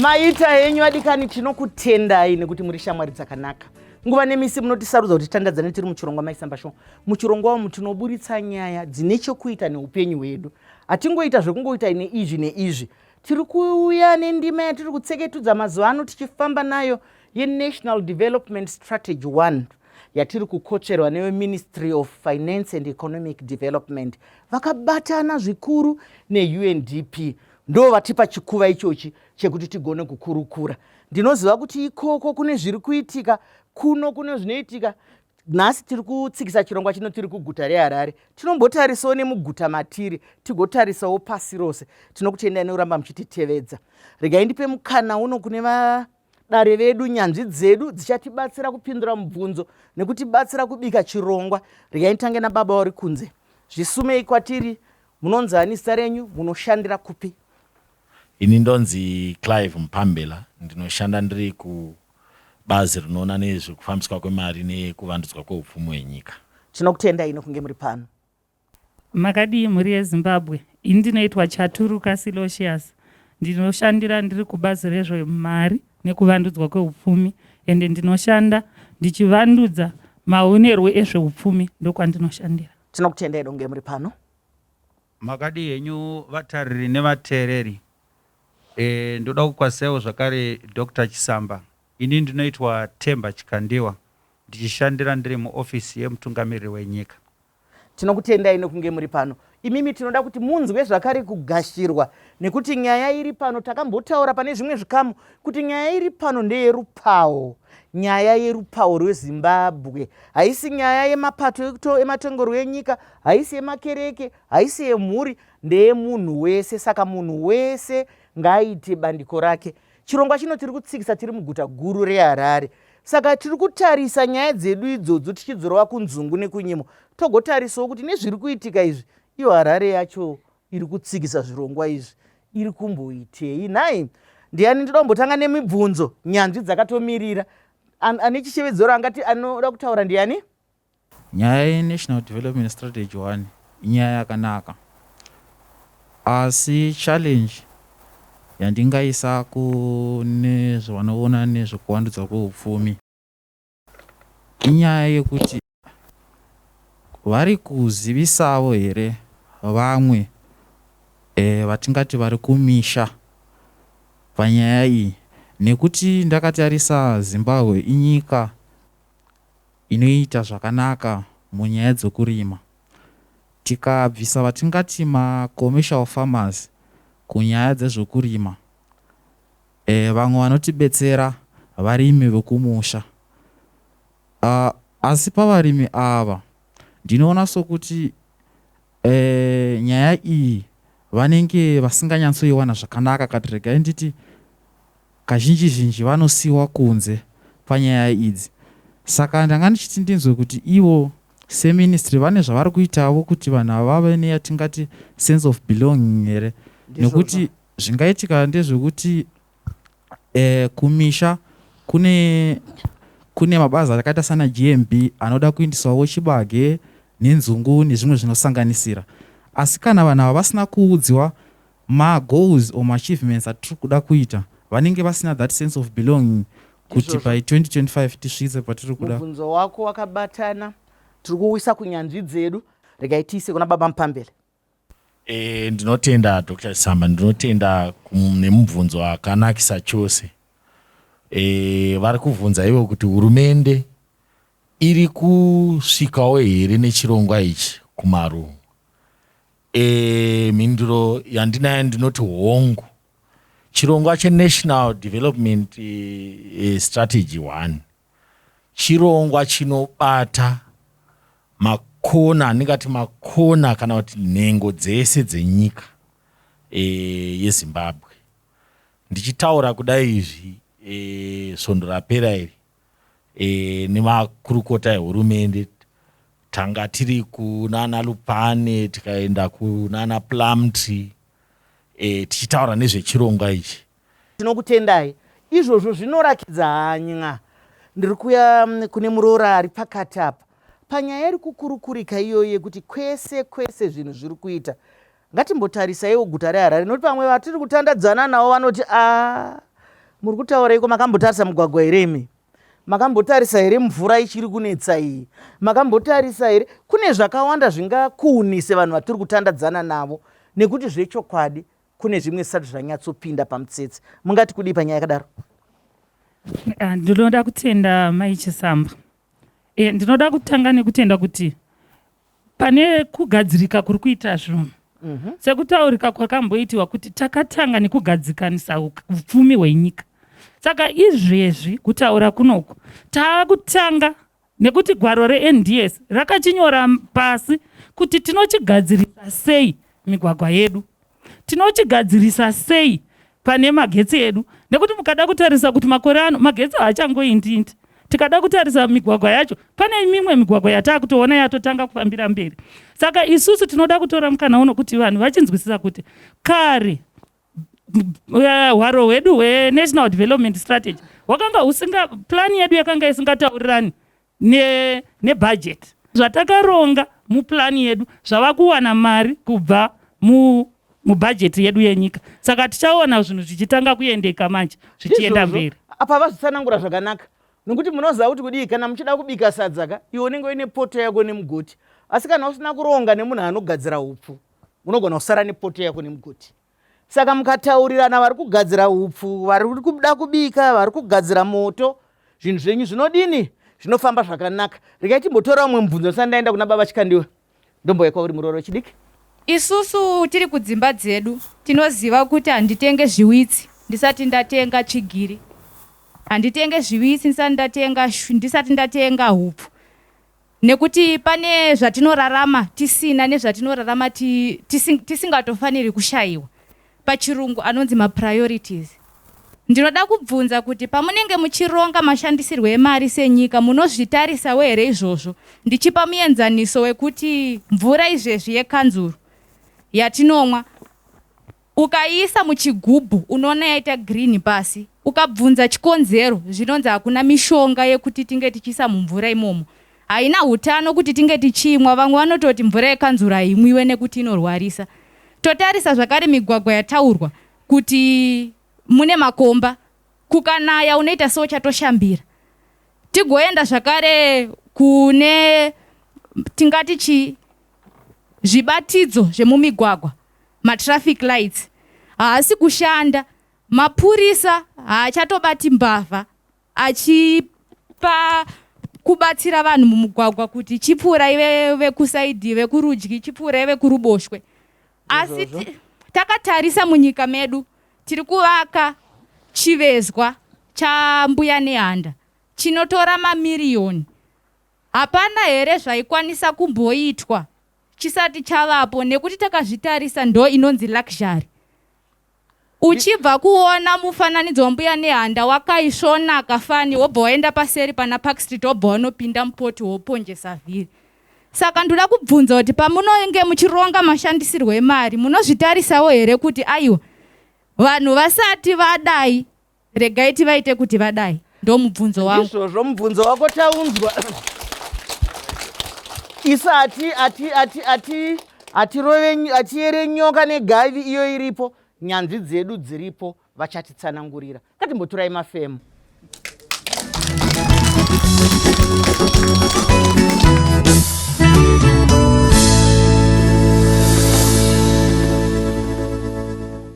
Maita henyu adikani, tinokutendai nekuti muri shamwari dzakanaka. Nguva nemisi munotisarudza kuti titandadzane tiri muchirongwa Maisamba Show. Muchirongwa umu tinoburitsa nyaya dzine chokuita neupenyu hwedu. Hatingoita zvekungoita neizvi neizvi. Tiri kuuya nendima yatiri kutseketudza mazuva ano tichifamba nayo yeNational Development Strategy 1 yatiri kukotsverwa neveMinistry of Finance and Economic Development vakabatana zvikuru neUNDP. Ndo vatipa chikuva ichochi chekuti tigone kukurukura. Ndinoziva kuti ikoko kune zviri kuitika, kuno kune zvinoitika. Nhasi tiri kutsikisa chirongwa chino tiri kuguta reHarare. Tinombotarisawo nemuguta matiri, tigotarisawo pasi rose. Tinokutendai nekuramba muchititevedza. Regai ndipe mukana uno kune vadare vedu, nyanzvi dzedu dzichatibatsira kupindura mubvunzo nekutibatsira kubika chirongwa. Regai nditange nababa vari kunze. Zvisumei kwatiri, munonzi ani zita renyu, munoshandira kupi? Ini ndonzi Clive Mupambela, ndinoshanda ndiri kubazi rinoona nezvekufambiswa kwemari nekuvandudzwa kweupfumi hwenyika. Tinokutendai nekunge muri pano. Makadii mhuri yeZimbabwe? Ini ndinoitwa Chaturuka Silocious. Ndinoshandira ndiri kubazi rezvemari nekuvandudzwa kweupfumi ende ndinoshanda ndichivandudza maonerwo ezveupfumi ndokwandinoshandira. Tinokutendai nekunge muri pano. Makadii henyu vatariri nevateereri. E, ndoda kukwazisaiwo zvakare Doctor Chisamba. Ini ndinoitwa Themba Chikandiwa ndichishandira ndiri muofisi yemutungamiriri wenyika. Tinokutendai nekunge muri pano. Imimi tinoda kuti munzwe zvakare kugashirwa nekuti nyaya iri pano takambotaura pane zvimwe zvikamu kuti nyaya iri pano ndeyerupawo. Nyaya yerupawo rweZimbabwe haisi nyaya yemapato ematongerwo enyika, haisi yemakereke, haisi yemhuri, ndeyemunhu wese. Saka munhu wese ngaaite bandiko rake. Chirongwa chino tiri kutsikisa tiri muguta guru reHarare. Saka tiri kutarisa nyaya dzedu idzodzo tichidzorova kunzungu nekunyimo, togotarisawo kuti nezviri kuitika izvi, iyo Harare yacho iri kutsikisa zvirongwa izvi iri kumboitei nhai? Ndiani ndoda kumbotanga nemibvunzo, nyanzvi dzakatomirira. Ane chishevedzero angati anoda kutaura ndiani? Nyaya yeNational Development Strategy 1 inyaya yakanaka asi challenge yandingaisa kune zvavanoona nezvekuvandudzwa kweupfumi inyaya yekuti vari kuzivisavo here vamwe e, vatingati vari kumisha panyaya iyi nekuti ndakatarisa Zimbabwe inyika inoita zvakanaka munyaya dzekurima. Tikabvisa vatingati macommercial farmers kunyaya dzezvekurima, e, vamwe vanotibetsera varimi vekumusha. Uh, asi pavarimi ava ndinoona sokuti e, nyaya iyi vanenge vasinganyatsoiwana zvakanaka kati regai nditi Kazhinji zhinji vanosiiwa kunze panyaya idzi saka ndanga ndichiti ndinzwe kuti ivo seministry vane zvavari kuitavo kuti vanhu ava vave neyatingati sense of belonging here nekuti zvingaitika ndezvekuti eh, kumisha kune kune mabazi akaita sana GMB anoda kuindisawo chibage nenzungu nezvimwe zvinosanganisira asi kana vanhu ava vasina kuudziwa Ma goals or ma achievements atiri kuda kuita vanenge vasina that sense of belonging kuti by 2025 tisvitse patiri kuda. Mubvunzo wako wakabatana tiri kuuisa kunyanzvi dzedu regai tiise kuna baba Mupambele. E, ndinotenda Dr. Chisamba, ndinotenda nemubvunzo akanakisa chose. E, vari kuvhunza ivo kuti hurumende iri kusvikawo here nechirongwa ichi kumaruwa. E, mhinduro yandinayo ndinoti hongu. Chirongwa cheNational Development e, Strategy 1 chirongwa chinobata makona andingati makona kana kuti nhengo dzese dzenyika e, yeZimbabwe. Ndichitaura kudai izvi e, svondo rapera iri e, nemakurukota ehurumende tanga tiri kunana Lupane tikaenda kunana Plumtree e, tichitaura nezvechirongwa ichi. Tinokutendai. Izvozvo zvinorakidza hanya. Ndiri kuya mm, kune muroora ari pakati apa panyaya iri kukurukurika iyoyo yekuti kwese kwese zvinhu zviri kuita ngatimbotarisaiwo guta reHarare nokuti pamwe vatiri kutandadzana navo vanoti a ah, Muri kutauraiko makambotarisa mugwagwa here imi? Makambotarisa here mvura ichiri kunetsa iyi? Makambotarisa here? Kune zvakawanda zvingakuunise vanhu vatiri kutandadzana navo nekuti zvechokwadi kune zvimwe zvisati zvanyatsopinda pamutsetse. Mungati kudii panyaya yakadaro? Ah, ndinoda kutenda Mai Chisamba. E, ndinoda kutanga nekutenda kuti pane kugadzirika kuri kuita zvinhu mm -hmm. Sekutaurika kwakamboitiwa kuti takatanga nekugadzikanisa upfumi hwenyika, saka izvezvi kutaura kunoku taakutanga nekuti gwaro reNDS rakachinyora pasi kuti tinochigadzirisa sei migwagwa yedu, tinochigadzirisa sei pane magetsi edu, nekuti mukada kutarisa kuti makore ano magetsi haachangoindindi. Tikada kutarisa migwagwa yacho, pane mimwe migwagwa yataakutoona yatotanga kufambira mberi. Saka isusu tinoda kutora mukana uno kuti vanhu vachinzwisisa kuti kare hwaro hwedu hwenational development strategy hwakanga husinga, plani yedu yakanga isingataurirani nebudget ne zvatakaronga muplani yedu zvava kuwana mari kubva mubhajeti yedu yenyika. Saka tichaona zvinhu zvichitanga kuendeka manje zvichienda mberi. Apa vazvitsanangura zvakanaka nokuti munoziva kuti kudii kana muchida kubika sadza ka, iwe unenge uine poto yako nemugoti, asi kana usina kuronga nemunhu anogadzira upfu unogona kusara nepoto yako nemugoti. Saka mukataurirana vari kugadzira upfu, vari kuda kubika, vari kugadzira moto, zvinhu zvenyu zvinodini? Zvinofamba zvakanaka. Regai timbotora umwe mubvunzo ndisati ndaenda kuna baba Chikandiwa. Ndombouya kwauri muroora wechidiki. Isusu tiri kudzimba dzedu tinoziva kuti handitenge zviwitsi ndisati ndatenga tsvigiri, handitenge zviwitsi ndisati ndatenga ndisati ndatenga hupfu, nekuti pane zvatinorarama tisina nezvatinorarama tisingatofaniri kushayiwa. Pachirungu anonzi mapriorities. Ndinoda kubvunza kuti pamunenge muchironga mashandisirwo emari senyika munozvitarisawo here izvozvo, ndichipa muenzaniso wekuti mvura izvezvi yekanzuru yatinomwa ukaiisa muchigubhu unoona yaita green pasi, ukabvunza chikonzero zvinonzi hakuna mishonga yekuti tinge tichiisa mumvura imomo, haina hutano kuti tinge tichiimwa. Vamwe vanototi mvura yekanzuru haimwiwe nekuti inorwarisa. Totarisa zvakare migwagwa yataurwa kuti mune makomba, kukanaya unoita seuchatoshambira. Tigoenda zvakare kune tingati chii, zvibatidzo zvemumigwagwa, matraffic lights haasi kushanda, mapurisa haachatobati mbavha achipa kubatsira vanhu mumugwagwa kuti chipfuurai vekusaidhi vekurudyi, chipfuurai vekuruboshwe. Asi takatarisa munyika medu tiri kuvaka chivezwa chaMbuya Nehanda chinotora mamiriyoni. Hapana here zvaikwanisa kumboitwa chisati chavapo nekuti takazvitarisa ndo inonzi luxury. Uchibva kuona mufananidzo waMbuya Nehanda wakaisvonaka fani wobva waenda paseri pana Park Street wobva wanopinda mupoti woponjesa vhiri. Saka ndoda kubvunza kuti pamunonge muchironga mashandisirwo emari munozvitarisawo here kuti aiwa vanhu vasati vadai regai tivaite kuti vadai? Ndomubvunzo wangu. Izvozvo mubvunzo wako taunzwa. Isu ati ati ati ati atirove atiyere nyoka negavi iyo iripo, nyanzvi dzedu dziripo vachatitsanangurira. Ngatimbotorai mafemo.